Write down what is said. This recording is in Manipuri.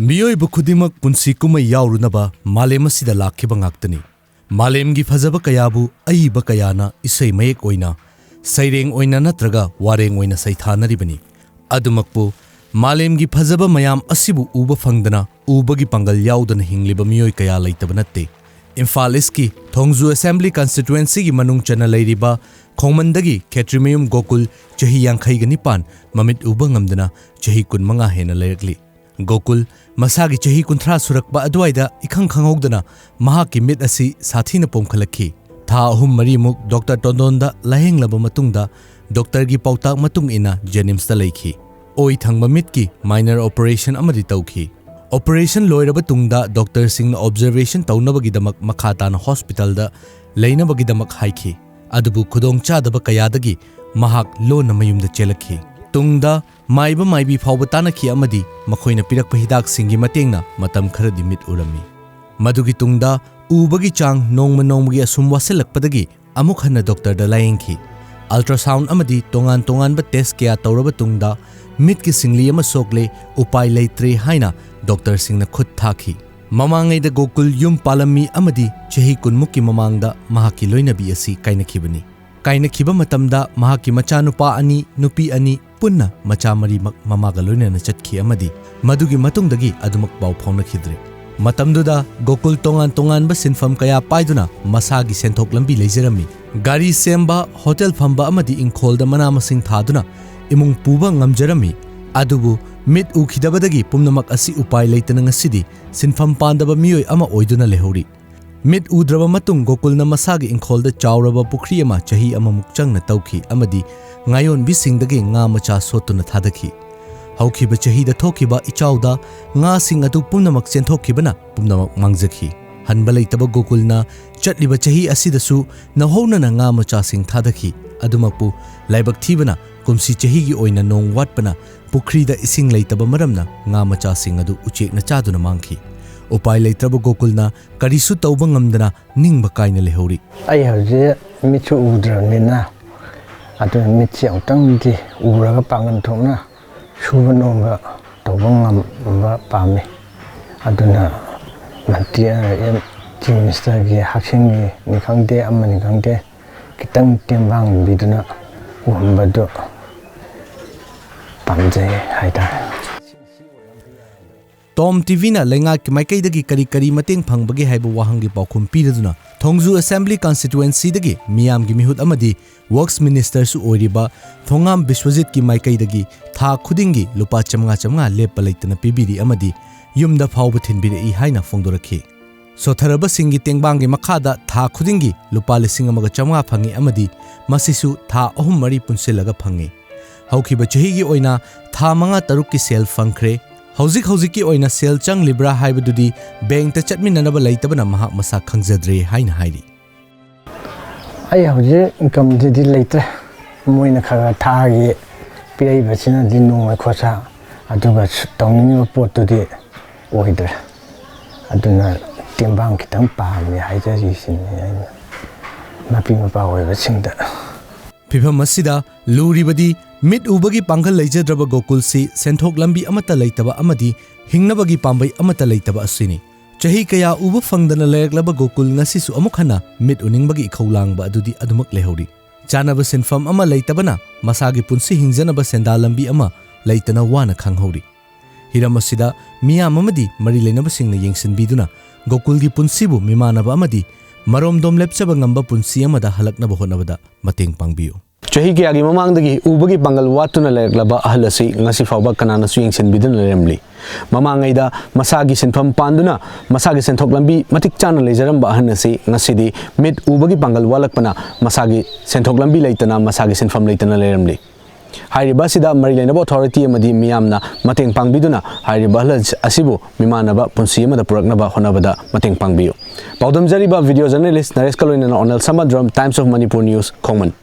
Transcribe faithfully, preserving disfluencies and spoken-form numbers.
ꯃꯤꯑꯣꯏꯕ ꯈꯨꯗꯤꯡꯃꯛ ꯄꯨꯟꯁꯤ ꯀꯨꯝꯍꯩ ꯌꯥꯎꯔꯨꯅꯕ ꯃꯥꯂꯦꯝ ꯑꯁꯤꯗ ꯂꯥꯛꯈꯤꯕ ꯉꯥꯛꯇꯅꯤ꯫ ꯃꯥꯂꯦꯝꯒꯤ ꯐꯖꯕ ꯀꯌꯥꯕꯨ ꯑꯏꯕ ꯀꯌꯥꯅ ꯏꯁꯩ ꯃꯌꯦꯛ ꯑꯣꯏꯅ, ꯁꯩꯔꯦꯡ ꯑꯣꯏꯅ ꯅꯠꯇ꯭ꯔꯒ ꯋꯥꯔꯦꯡ ꯑꯣꯏꯅ ꯁꯩꯊꯥꯅꯔꯤꯕꯅꯤ꯫ ꯑꯗꯨꯃꯛꯄꯨ ꯃꯥꯂꯦꯝꯒꯤ ꯐꯖꯕ ꯃꯌꯥꯝ ꯑꯁꯤꯕꯨ ꯎꯕ ꯐꯪꯗꯅ, ꯎꯕꯒꯤ ꯄꯥꯡꯒꯜ ꯌꯥꯎꯗꯅ ꯍꯤꯡꯂꯤꯕ ꯃꯤꯑꯣꯏ ꯀꯌꯥ ꯂꯩꯇꯕ ꯅꯠꯇꯦ꯫ ꯏꯝꯐꯥꯜ ꯏꯁꯀꯤ ꯊꯣꯡꯖꯨ ꯑꯦꯁꯦꯝꯕ꯭ꯂꯤ ꯀꯟꯁꯇꯤꯇ꯭ꯋꯦꯟꯁꯤꯒꯤ ꯃꯅꯨꯡ ꯆꯟꯅ ꯂꯩꯔꯤꯕ ꯈꯣꯡꯃꯟꯗꯒꯤ ꯈꯦꯇ꯭ꯔꯤꯃꯌꯨꯝ ꯒꯣꯀꯨꯜ, ꯆꯍꯤ ꯌꯥꯡꯈꯩꯒ ꯅꯤꯄꯥꯟ, ꯃꯃꯤꯠ ꯎꯕ ꯉꯝꯗꯅ ꯆꯍꯤ ꯀꯨꯟꯃꯉꯥ ꯍꯦꯟꯅ ꯂꯩꯔꯛꯂꯤ꯫ ꯒꯣꯀꯨꯜ ꯃꯁꯥꯒꯤ ꯆꯍꯤ ꯀꯨꯟꯊ꯭ꯔꯥ ꯁꯨꯔꯛꯄ ꯑꯗꯨꯋꯥꯏꯗ ꯏꯈꯪ ꯈꯪꯍꯧꯗꯅ ꯃꯍꯥꯛꯀꯤ ꯃꯤꯠ ꯑꯁꯤ ꯁꯥꯊꯤꯅ ꯄꯣꯝꯈꯠꯂꯛꯈꯤ꯫ ꯊꯥ ꯑꯍꯨꯝ ꯃꯔꯤꯃꯨꯛ ꯗꯣꯛꯇꯔ ꯇꯣꯟꯗꯣꯟꯗ ꯂꯥꯌꯦꯡꯂꯕ ꯃꯇꯨꯡꯗ ꯗꯣꯛꯇꯔꯒꯤ ꯄꯥꯎꯇꯥꯛ ꯃꯇꯨꯡ ꯏꯟꯅ ꯖꯦꯅꯤꯝꯁꯇ ꯂꯩꯈꯤ꯫ ꯑꯣꯏ ꯊꯪꯕ ꯃꯤꯠꯀꯤ ꯃꯥꯏꯅꯔ ꯑꯣꯄꯔꯦꯁꯟ ꯑꯃꯗꯤ ꯇꯧꯈꯤ꯫ ꯑꯣꯄꯔꯦꯁꯟ ꯂꯣꯏꯔꯕ ꯇꯨꯡꯗ ꯗꯣꯛꯇꯔꯁꯤꯡꯅ ꯑꯣꯕꯖꯔꯕꯦꯁꯟ ꯇꯧꯅꯕꯒꯤꯗꯃꯛ ꯃꯈꯥ ꯇꯥꯅ ꯍꯣꯁꯄꯤꯇꯥꯜꯗ ꯂꯩꯅꯕꯒꯤꯗꯃꯛ ꯍꯥꯏꯈꯤ꯫ ꯑꯗꯨꯕꯨ ꯈꯨꯗꯣꯡꯆꯥꯗꯕ ꯀꯌꯥꯗꯒꯤ ꯃꯍꯥꯛ ꯂꯣꯟꯅ ꯃꯌꯨꯝꯗ ꯆꯦꯜꯂꯛꯈꯤ꯫ ꯇꯨꯡꯗ ꯃꯥꯏꯕ ꯃꯥꯏꯕꯤ ꯐꯥꯎꯕ ꯇꯥꯟꯅꯈꯤ ꯑꯃꯗꯤ ꯃꯈꯣꯏꯅ ꯄꯤꯔꯛꯄ ꯍꯤꯗꯥꯛꯁꯤꯡꯒꯤ ꯃꯇꯦꯡꯅ ꯃꯇꯝ ꯈꯔꯗꯤ ꯃꯤꯠ ꯎꯔꯝꯃꯤ꯫ ꯃꯗꯨꯒꯤ ꯇꯨꯡꯗ ꯎꯕꯒꯤ ꯆꯥꯡ ꯅꯣꯡꯃ ꯅꯣꯡꯃꯒꯤ ꯑꯁꯨꯝ ꯋꯥꯁꯤꯜꯂꯛꯄꯗꯒꯤ ꯑꯃꯨꯛ ꯍꯟꯅ ꯗꯣꯛꯇꯔꯗ ꯂꯥꯌꯦꯡꯈꯤ꯫ ꯑꯜꯇ꯭ꯔꯥꯁꯥꯎꯟ ꯑꯃꯗꯤ ꯇꯣꯉꯥꯟ ꯇꯣꯉꯥꯟꯕ ꯇꯦꯁ ꯀꯌꯥ ꯇꯧꯔꯕ ꯇꯨꯡꯗ ꯃꯤꯠꯀꯤ ꯁꯤꯡꯂꯤ ꯑꯃ ꯁꯣꯛꯂꯦ, ꯎꯄꯥꯏ ꯂꯩꯇ꯭ꯔꯦ ꯍꯥꯏꯅ ꯗꯣꯛꯇꯔꯁꯤꯡꯅ ꯈꯨꯠ ꯊꯥꯈꯤ꯫ ꯃꯃꯥꯡꯉꯩꯗ ꯒꯣꯀꯨꯜ ꯌꯨꯝ ꯄꯥꯜꯂꯝꯃꯤ ꯑꯃꯗꯤ ꯆꯍꯤ ꯀꯨꯟꯃꯨꯛꯀꯤ ꯃꯃꯥꯡꯗ ꯃꯍꯥꯛꯀꯤ ꯂꯣꯏꯅꯕꯤ ꯑꯁꯤ ꯀꯥꯏꯅꯈꯤꯕꯅꯤ꯫ ꯀꯥꯏꯅꯈꯤꯕ ꯃꯇꯝꯗ ꯃꯍꯥꯛꯀꯤ ꯃꯆꯥꯅꯨꯄꯥ ꯑꯅꯤ, ꯅꯨꯄꯤ ꯑꯅꯤ, ꯄꯨꯟꯅ ꯃꯆꯥ ꯃꯔꯤꯃꯛ ꯃꯃꯥꯒ ꯂꯣꯏꯅꯅ ꯆꯠꯈꯤ ꯑꯃꯗꯤ ꯃꯗꯨꯒꯤ ꯃꯇꯨꯡꯗꯒꯤ ꯑꯗꯨꯃꯛ ꯄꯥꯎ ꯐꯥꯎꯅꯈꯤꯗ꯭ꯔꯦ꯫ ꯃꯇꯝꯗꯨꯗ ꯒꯣꯀꯨꯜ ꯇꯣꯉꯥꯟ ꯇꯣꯉꯥꯟꯕ ꯁꯤꯟꯐꯝ ꯀꯌꯥ ꯄꯥꯏꯗꯨꯅ ꯃꯁꯥꯒꯤ ꯁꯦꯟꯊꯣꯛ ꯂꯝꯕꯤ ꯂꯩꯖꯔꯝꯃꯤ꯫ ꯒꯥꯔꯤ ꯁꯦꯝꯕ, ꯍꯣꯇꯦꯜ ꯐꯝꯕ ꯑꯃꯗꯤ ꯏꯪꯈꯣꯜꯗ ꯃꯅꯥ ꯃꯁꯤꯡ ꯊꯥꯗꯨꯅ ꯏꯃꯨꯡ ꯄꯨꯕ ꯉꯝꯖꯔꯝꯃꯤ꯫ ꯑꯗꯨꯕꯨ ꯃꯤꯠ ꯎꯈꯤꯗꯕꯗꯒꯤ ꯄꯨꯝꯅꯃꯛ ꯑꯁꯤ ꯎꯄꯥꯏ ꯂꯩꯇꯅ ꯉꯁꯤꯗꯤ ꯁꯤꯟꯐꯝ ꯄꯥꯟꯗꯕ ꯃꯤꯑꯣꯏ ꯑꯃ ꯑꯣꯏꯗꯨꯅ ꯂꯩꯍꯧꯔꯤ꯫ ꯃꯤꯠ ꯎꯗ꯭ꯔꯕ ꯃꯇꯨꯡ ꯒꯣꯀꯨꯜꯅ ꯃꯁꯥꯒꯤ ꯏꯪꯈꯣꯜꯗ ꯆꯥꯎꯔꯕ ꯄꯨꯈ꯭ꯔꯤ ꯑꯃ ꯆꯍꯤ ꯑꯃꯃꯨꯛ ꯆꯪꯅ ꯇꯧꯈꯤ ꯑꯃꯗꯤ ꯉꯥꯌꯣꯟꯕꯤꯁꯤꯡꯗꯒꯤ ꯉꯥ ꯃꯆꯥ ꯁꯣꯠꯇꯨꯅ ꯊꯥꯗꯈꯤ꯫ ꯍꯧꯈꯤꯕ ꯆꯍꯤꯗ ꯊꯣꯛꯈꯤꯕ ꯏꯆꯥꯎꯗ ꯉꯥꯁꯤꯡ ꯑꯗꯨ ꯄꯨꯝꯅꯃꯛ ꯆꯦꯟꯊꯣꯛꯈꯤꯕꯅ ꯄꯨꯝꯅꯃꯛ ꯃꯥꯡꯖꯈꯤ꯫ ꯍꯟꯕ ꯂꯩꯇꯕ ꯒꯣꯀꯨꯜꯅ ꯆꯠꯂꯤꯕ ꯆꯍꯤ ꯑꯁꯤꯗꯁꯨ ꯅꯧꯍꯧꯅꯅ ꯉꯥ ꯃꯆꯥꯁꯤꯡ ꯊꯥꯗꯈꯤ꯫ ꯑꯗꯨꯃꯛꯄꯨ ꯂꯥꯏꯕꯛ ꯊꯤꯕꯅ ꯀꯨꯝꯁꯤ ꯆꯍꯤꯒꯤ ꯑꯣꯏꯅ ꯅꯣꯡ ꯋꯥꯠꯄꯅ ꯄꯨꯈ꯭ꯔꯤꯗ ꯏꯁꯤꯡ ꯂꯩꯇꯕ ꯃꯔꯝꯅ ꯉꯥ ꯃꯆꯥꯁꯤꯡ ꯑꯗꯨ ꯎꯆꯦꯛꯅ ꯆꯥꯗꯨꯅ ꯃꯥꯡꯈꯤ꯫ ꯎꯄꯥꯏ ꯂꯩꯇ꯭ꯔꯕ ꯒꯣꯀꯨꯜꯅ ꯀꯔꯤꯁꯨ ꯇꯧꯕ ꯉꯝꯗꯅ ꯅꯤꯡꯕ ꯀꯥꯏꯅ ꯂꯩꯍꯧꯔꯤ꯫ ꯑꯩ ꯍꯧꯖꯤꯛ ꯃꯤꯠꯁꯨ ꯎꯗ꯭ꯔꯕꯅꯤꯅ, ꯑꯗꯨꯅ ꯃꯤꯠꯁꯦ ꯑꯃꯨꯛꯇꯪꯗꯤ ꯎꯔꯒ ꯄꯥꯡꯒꯜ ꯊꯣꯛꯅ ꯁꯨꯕ ꯅꯣꯝꯕ ꯇꯧꯕ ꯉꯝꯕ ꯄꯥꯝꯃꯤ꯫ ꯑꯗꯨꯅ ꯃꯟꯇ꯭ꯔꯤ, ꯑ, ꯑꯦꯝ, ꯆꯤꯐ ꯃꯤꯅꯤꯁꯇꯔꯒꯤ ꯍꯛꯁꯦꯜꯒꯤꯅꯤ ꯈꯪꯗꯦ, ꯑꯃꯅꯤ ꯈꯪꯗꯦ, ꯈꯤꯇꯪ ꯇꯦꯡꯕꯥꯡꯕꯤꯗꯨꯅ ꯎꯍꯟꯕꯗꯨ ꯄꯥꯝꯖꯩ ꯍꯥꯏꯇꯥꯔꯦ꯫ ꯇꯣꯝ ꯇꯤꯚꯤꯅ ꯂꯩꯉꯥꯛꯀꯤ ꯃꯥꯏꯀꯩꯗꯒꯤ ꯀꯔꯤ ꯀꯔꯤ ꯃꯇꯦꯡ ꯐꯪꯕꯒꯦ ꯍꯥꯏꯕ ꯋꯥꯍꯪꯒꯤ ꯄꯥꯎꯈꯨꯝ ꯄꯤꯔꯗꯨꯅ, ꯊꯣꯡꯖꯨ ꯑꯦꯁꯦꯝꯕ꯭ꯂꯤ ꯀꯟꯁꯇꯤꯇ꯭ꯋꯦꯟꯁꯤꯗꯒꯤ ꯃꯤꯌꯥꯝꯒꯤ ꯃꯤꯍꯨꯠ ꯑꯃꯗꯤ ꯋꯔꯛꯁ ꯃꯤꯅꯤꯁꯇꯔꯁꯨ ꯑꯣꯏꯔꯤꯕ ꯊꯣꯉꯥꯝ ꯕꯤꯁ꯭ꯋꯖꯤꯠꯀꯤ ꯃꯥꯏꯀꯩꯗꯒꯤ ꯊꯥ ꯈꯨꯗꯤꯡꯒꯤ ꯂꯨꯄꯥ ꯆꯥꯃꯉꯥ ꯆꯥꯃꯉꯥ ꯂꯦꯞꯄ ꯂꯩꯇꯅ ꯄꯤꯕꯤꯔꯤ ꯑꯃꯗꯤ ꯌꯨꯝꯗ ꯐꯥꯎꯕ ꯊꯤꯟꯕꯤꯔꯛꯏ ꯍꯥꯏꯅ ꯐꯣꯡꯗꯣꯔꯛꯈꯤ꯫ ꯁꯣꯠꯊꯔꯕꯁꯤꯡꯒꯤ ꯇꯦꯡꯕꯥꯡꯒꯤ ꯃꯈꯥꯗ ꯊꯥ ꯈꯨꯗꯤꯡꯒꯤ ꯂꯨꯄꯥ ꯂꯤꯁꯤꯡ ꯑꯃꯒ ꯆꯥꯃꯉꯥ ꯐꯪꯏ ꯑꯃꯗꯤ ꯃꯁꯤꯁꯨ ꯊꯥ ꯑꯍꯨꯝ ꯃꯔꯤ ꯄꯨꯟꯁꯤꯜꯂꯒ ꯐꯪꯏ꯫ ꯍꯧꯈꯤꯕ ꯆꯍꯤꯒꯤ ꯑꯣꯏꯅ ꯊꯥ ꯃꯉꯥ ꯇꯔꯨꯛꯀꯤ ꯁꯦꯜ ꯐꯪꯈ꯭ꯔꯦ꯫ ꯍꯧꯖꯤꯛ ꯍꯧꯖꯤꯛꯀꯤ ꯑꯣꯏꯅ ꯁꯦꯜ ꯆꯪꯂꯤꯕ꯭ꯔꯥ ꯍꯥꯏꯕꯗꯨꯗꯤ ꯕꯦꯡꯛꯇ ꯆꯠꯃꯤꯟꯅꯅꯕ ꯂꯩꯇꯕꯅ ꯃꯍꯥꯛ ꯃꯁꯥ ꯈꯪꯖꯗ꯭ꯔꯦ ꯍꯥꯏꯅ ꯍꯥꯏꯔꯤ꯫ ꯑꯩ ꯍꯧꯖꯤꯛ ꯏꯟꯀꯝꯁꯤꯗꯤ ꯂꯩꯇ꯭ꯔꯦ꯫ ꯃꯣꯏꯅ ꯈꯔ ꯈꯔ ꯊꯥꯒꯤ ꯄꯤꯔꯛꯏꯕꯁꯤꯅꯗꯤ ꯅꯣꯡꯃ ꯈꯣꯔꯁꯥ, ꯑꯗꯨꯒ ꯇꯧꯅꯤꯡꯉꯤꯕ ꯄꯣꯠꯇꯨꯗꯤ ꯑꯣꯏꯗ꯭ꯔꯦ꯫ ꯑꯗꯨꯅ ꯇꯦꯡꯕꯥꯡ ꯈꯤꯇꯪ ꯄꯥꯝꯃꯤ ꯍꯥꯏꯖꯔꯤꯁꯤꯅꯤ ꯑꯩꯅ ꯃꯄꯤ ꯃꯄꯥ ꯑꯣꯏꯕꯁꯤꯡꯗ꯫ ꯐꯤꯚꯝ ꯑꯁꯤꯗ ꯂꯨꯔꯤꯕꯗꯤ ꯃꯤꯠ ꯎꯕꯒꯤ ꯄꯥꯡꯒꯜ ꯂꯩꯖꯗ꯭ꯔꯕ ꯒꯣꯀꯨꯜꯁꯤ ꯁꯦꯟꯊꯣꯛ ꯂꯝꯕꯤ ꯑꯃꯠꯇ ꯂꯩꯇꯕ ꯑꯃꯗꯤ ꯍꯤꯡꯅꯕꯒꯤ ꯄꯥꯝꯕꯩ ꯑꯃꯠꯇ ꯂꯩꯇꯕ ꯑꯁꯤꯅꯤ꯫ ꯆꯍꯤ ꯀꯌꯥ ꯎꯕ ꯐꯪꯗꯅ ꯂꯩꯔꯛꯂꯕ ꯒꯣꯀꯨꯜ ꯉꯁꯤꯁꯨ ꯑꯃꯨꯛ ꯍꯟꯅ ꯃꯤꯠ ꯎꯅꯤꯡꯕꯒꯤ ꯏꯈꯧ ꯂꯥꯡꯕ ꯑꯗꯨꯗꯤ ꯑꯗꯨꯃꯛ ꯂꯩꯍꯧꯔꯤ꯫ ꯆꯥꯅꯕ ꯁꯤꯟꯐꯝ ꯑꯃ ꯂꯩꯇꯕꯅ ꯃꯁꯥꯒꯤ ꯄꯨꯟꯁꯤ ꯍꯤꯡꯖꯅꯕ ꯁꯦꯟꯗꯥꯟ ꯂꯝꯕꯤ ꯑꯃ ꯂꯩꯇꯅ ꯋꯥꯅ ꯈꯥꯡꯍꯧꯔꯤ꯫ ꯍꯤꯔꯝ ꯑꯁꯤꯗ ꯃꯤꯌꯥꯝ ꯑꯃꯗꯤ ꯃꯔꯤ ꯂꯩꯅꯕꯁꯤꯡꯅ ꯌꯦꯡꯁꯤꯟꯕꯤꯗꯨꯅ ꯒꯣꯀꯨꯜꯒꯤ ꯄꯨꯟꯁꯤꯕꯨ ꯃꯤꯃꯥꯟꯅꯕ ꯑꯃꯗꯤ ꯃꯔꯣꯝꯗꯣꯝ ꯂꯦꯞꯆꯕ ꯉꯝꯕ ꯄꯨꯟꯁꯤ ꯑꯃꯗ ꯍꯜꯂꯛꯅꯕ ꯍꯣꯠꯅꯕꯗ ꯃꯇꯦꯡ ꯄꯥꯡꯕꯤꯌꯨ꯫ ꯆꯍꯤ ꯀꯌꯥꯒꯤ ꯃꯃꯥꯡꯗꯒꯤ ꯎꯕꯒꯤ ꯄꯥꯡꯒꯜ ꯋꯥꯠꯇꯨꯅ ꯂꯩꯔꯛꯂꯕ ꯑꯍꯜ ꯑꯁꯤ ꯉꯁꯤ ꯐꯥꯎꯕ ꯀꯅꯥꯅꯁꯨ ꯌꯦꯡꯁꯤꯟꯕꯤꯗꯨꯅ ꯂꯩꯔꯝꯂꯤ꯫ ꯃꯃꯥꯡꯉꯩꯗ ꯃꯁꯥꯒꯤ ꯁꯤꯟꯐꯝ ꯄꯥꯟꯗꯨꯅ ꯃꯁꯥꯒꯤ ꯁꯦꯟꯊꯣꯛ ꯂꯝꯕꯤ ꯃꯇꯤꯛ ꯆꯥꯅ ꯂꯩꯖꯔꯝꯕ ꯑꯍꯜ ꯑꯁꯤ ꯉꯁꯤꯗꯤ ꯃꯤꯠ ꯎꯕꯒꯤ ꯄꯥꯡꯒꯜ ꯋꯥꯠꯂꯛꯄꯅ ꯃꯁꯥꯒꯤ ꯁꯦꯟꯊꯣꯛ ꯂꯝꯕꯤ ꯂꯩꯇꯅ, ꯃꯁꯥꯒꯤ ꯁꯤꯟꯐꯝ ꯂꯩꯇꯅ ꯂꯩꯔꯝꯂꯤ꯫ ꯍꯥꯏꯔꯤꯕ ꯑꯁꯤꯗ ꯃꯔꯤ ꯂꯩꯅꯕ ꯑꯣꯊꯣꯔꯤꯇꯤ ꯑꯃꯗꯤ ꯃꯤꯌꯥꯝꯅ ꯃꯇꯦꯡ ꯄꯥꯡꯕꯤꯗꯨꯅ ꯍꯥꯏꯔꯤꯕ ꯑꯍꯜ ꯑꯁꯤꯕꯨ ꯃꯤꯃꯥꯟꯅꯕ ꯄꯨꯟꯁꯤ ꯑꯃꯗ ꯄꯨꯔꯛꯅꯕ ꯍꯣꯠꯅꯕꯗ ꯃꯇꯦꯡ ꯄꯥꯡꯕꯤꯌꯨ꯫ ꯄꯥꯎꯗꯝꯖꯔꯤꯕ ꯚꯤꯗꯤꯑꯣ ꯖꯔꯅꯦꯂꯤꯁ ꯅꯔꯦꯁꯀ ꯂꯣꯏꯅꯅ ꯑꯣꯅꯦꯜ ꯁꯃꯗ꯭ꯔꯝ, Times of Manipur News, ꯈꯣꯡꯃꯟ꯫